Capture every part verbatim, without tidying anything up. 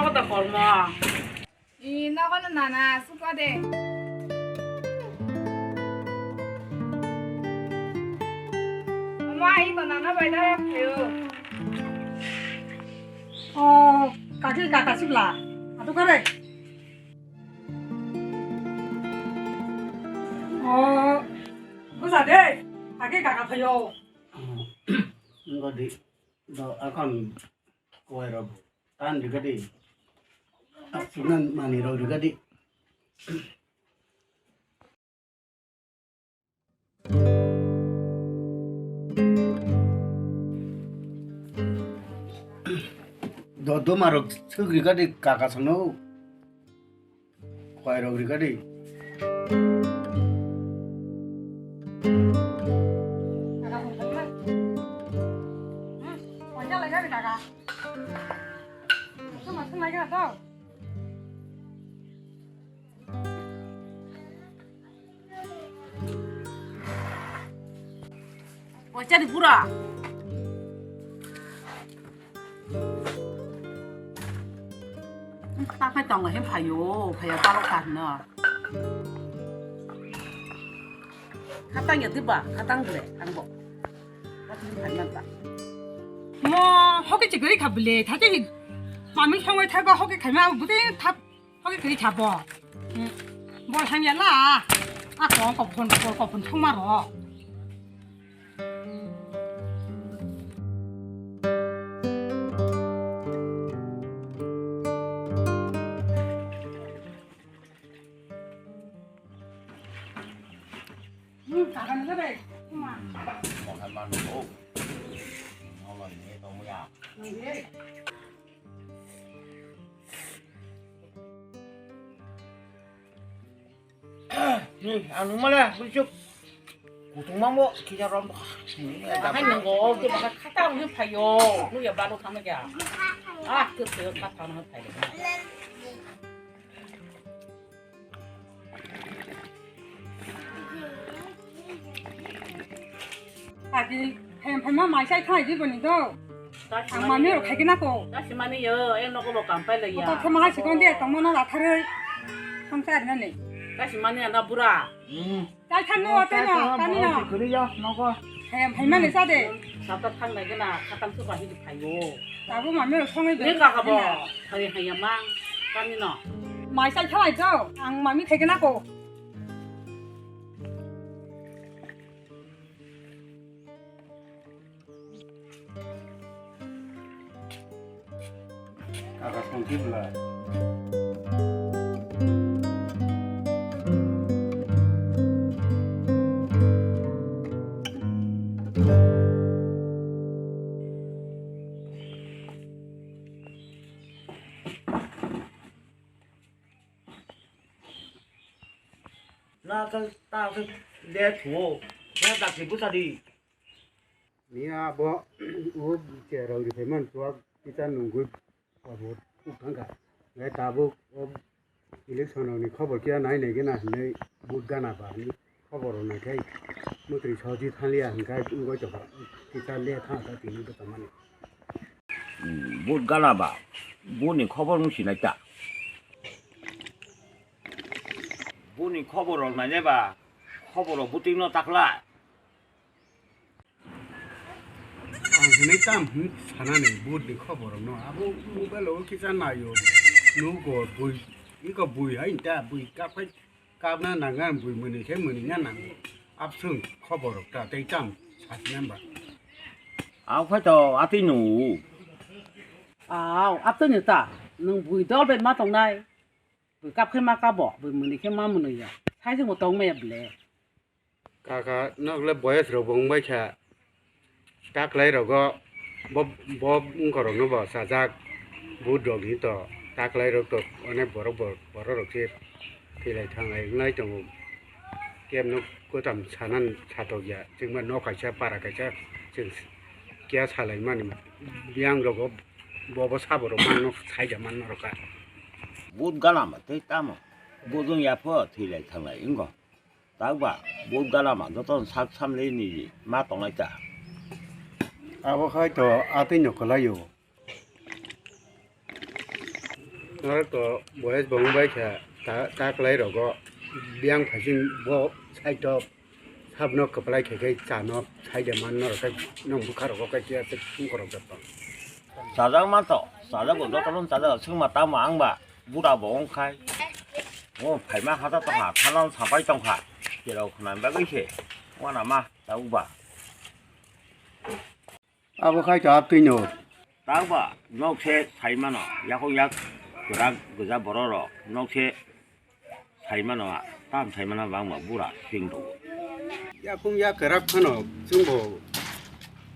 Nogo da kormo. I nogo no nana suka de. Omo ai ko nana bai da phaio. O kaki kaka sibla. Atu kare. O busa de. Kaki kaka phaio. Ngodi. Do akon kowai rok tan rigadi. Asunan mani rok rigadi. Do duma rok suk rigadi kaka sano. Kowai rok rika di. Poisa di pura. Taphai tong lai phaio, phaiya talo kahno. Khatang ya diba, khatang ble, angbo. Khatang phai man ta. Mo, hoki chikri kha ble, thate hi. Mami songoi thai ba hoki khaima, bute thap. Hoki kri kha bo. Hmm. Bol hamya la. A kong kok phun, kok phun thongma ro. Hmm, kakan ka dai. Kuma. Makan manu. Ngolai ni tong ya. Nang ye. Hmm, ang nung male, bujuk. Kutung mambo, kija rom. Bahai nunggo, ke bahai kata nung phayo. Nung ya baru sama ya. Ah, ke ke kata nung phayo. Agi, hem, hem, ma, mai sai khai di boni do. Ang mami rok khai kena ko. Kasi mani yo, eh, noko bo kampai lagi ya. Kotor sama hai sikon dia, tong mana lathar. Samsa ari nani. Kasi mani ana bura. Hmm. Chai than no, tei no, tani no. Kuri ya, noko. Hem, hem, mani sa de. Sata thang nai kena, khatang suka hidi phayo. Tabuk mami rok songwi. Ni kaka bo, hari hayamang, kami no. Mai sai khalai do, ang mami khai kena ko. Kaka songki bwla. Na kal ta kal de thuo. Na ta ki busa di. Ni abo o cherok ri phaimani chuak kisa nungwi abo thangkha. Nai tabuk o election ni khobor kiya nai nai gena hinwi vote gana ba hinwi khobor rok naikhai mwtwi soji thanglia hinkhai wngwi tongkha kisa le thangkha tini bwtangmani. Hmm, vote gana ba, vote ni khobor wng sinai ta. Vote ni khobor rok nainai ba, khobor rok bwtwi no takla. Ang hinwi tam hin sanani vote ni khobor rok no. Abo mobile o kisa naio. Nugo bui, iko bui hai ta bui kapai. Kabna nangna bui mwnwi khe mwnwi na nango. Abswng khobor rok ta tei tam sasina ba. Aw phai to atwi nw. Aw, atwi nw ta. Nwng bui dol bai ma tongnai. Bui kap khe ma kabo, bui mwnwi khe ma mwnwi ya. Sai jwngo tong maya ble. Kaka nok le boyes rok bo wng bai kha. Taklai rogo bo, bo wngkor rok no bo sajak. Vote rok ni to taklai rok to onek borok bo, borok rok se thwilai thanglai wnglai tongo. Kebo no kwtam sanan satok ya. Chwngma nok kaisa para kaisa chwng kya salai mani. Biyang rogo bo, bo sabo rok man no saija man no rok ka. Vote gana ma tei tamo. Vote wng ya pho thwilai thanglai wngo. Takba, vote gana ma joto sak samle ni ma tonglai ta. Abo khai to atwi no kwlai o. Norok to boyes bo wngbai kha ta, ta kwlai rogo biyang phaising bo side o sabno kwplai khe khe chano side man norok khe nwng bwkha rogo khe kiya se khung korok jotto. Chajak ma to, chajak bo jotono chajak, swngma tamo ang ba bura bo wng khai. O phaima hata tongkha, thanan sapai tongkha, cherok khna bagwi se wana ma ta uba. Abo khai to aptwi no. Tangba nok se sai mano, yakung yak kwrak gwja borok rok nok se sai mano, tam sai mano bangma bura sing tongo. Yakung yak kwrak phano chwngbo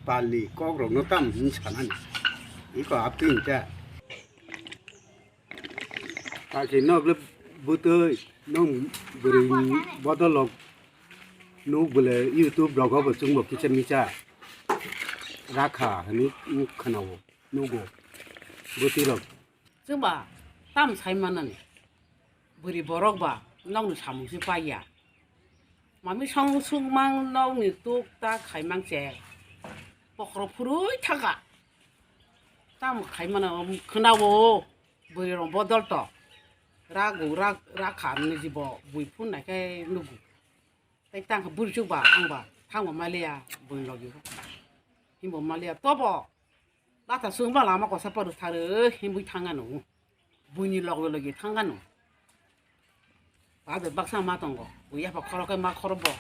palni kok rokno tam hin sanani. Iko aptwi ta. Kachi nok le bwtwi nong bwrwi bodol rok nuk bole YouTube rogo bo chwngbo kisa misa rakha hwnwi nuk khwnao nugo bwtwi rok. Chwngba tam sai manani bwrwi borok ba nokni samung se paiya. Mami song sukmang nokni tuk tak khaimang che pokhorok phurwi thaka. Tam khaimano khwnao. Bwrwi rok bodol to rago rak rakha niji bo bui phun nai khe nugo. Tei tang kha bwrwi chuk ba ang ba thang bo maliya bwrwi logi o. Himbo maliya tobo lata chwng ba lama kosa paro tharo himbwi thang ano. Bwrwi ni logi logi thang ano. Ado baksa ma tongo, bui yapha khoro khe ma khoro bo.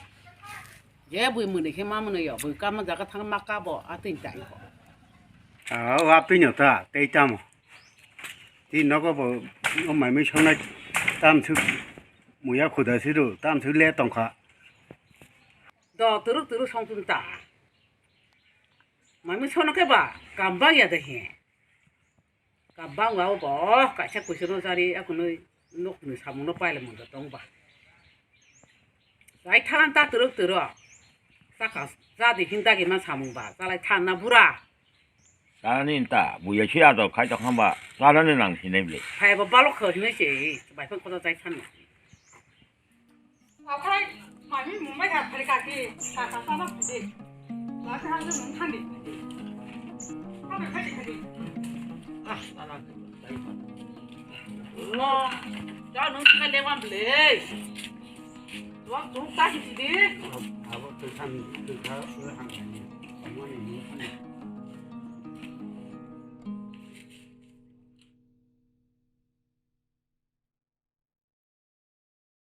Je bui mwnwi khe ma mwnwi yo, bui kama jaga thang ma ka bo, a twi ta iko. Ah, wa twi no ta, tei tamo. Ti nogo bo, o mai mui songnai tam su, muya khuda siru, tam su le tongkha. Do turuk turuk song tun ta. Mai mui sono khe ba, kam bang ya de he. Kabang wa bo kaisa kuisano jari akunui nokni samungno paile munda tong ba. Jai than ta turuk turuk. Saka jadi hinda gima samung ba. Jalai than na bura. Tani ta buya si ado khai to khamba. Tana ni nang sinai ble. Phai bo balok kho hinui se. Bai phang kono jai than. Okhai, mami mumbai ha phari kaki, kaka sana phari. Lati hal nung thani. Thani phari phari. Ah, sana. Lo, ja nung thani lewan ble. Lo, tu ta hi di. Abo tu san tu ta tu han.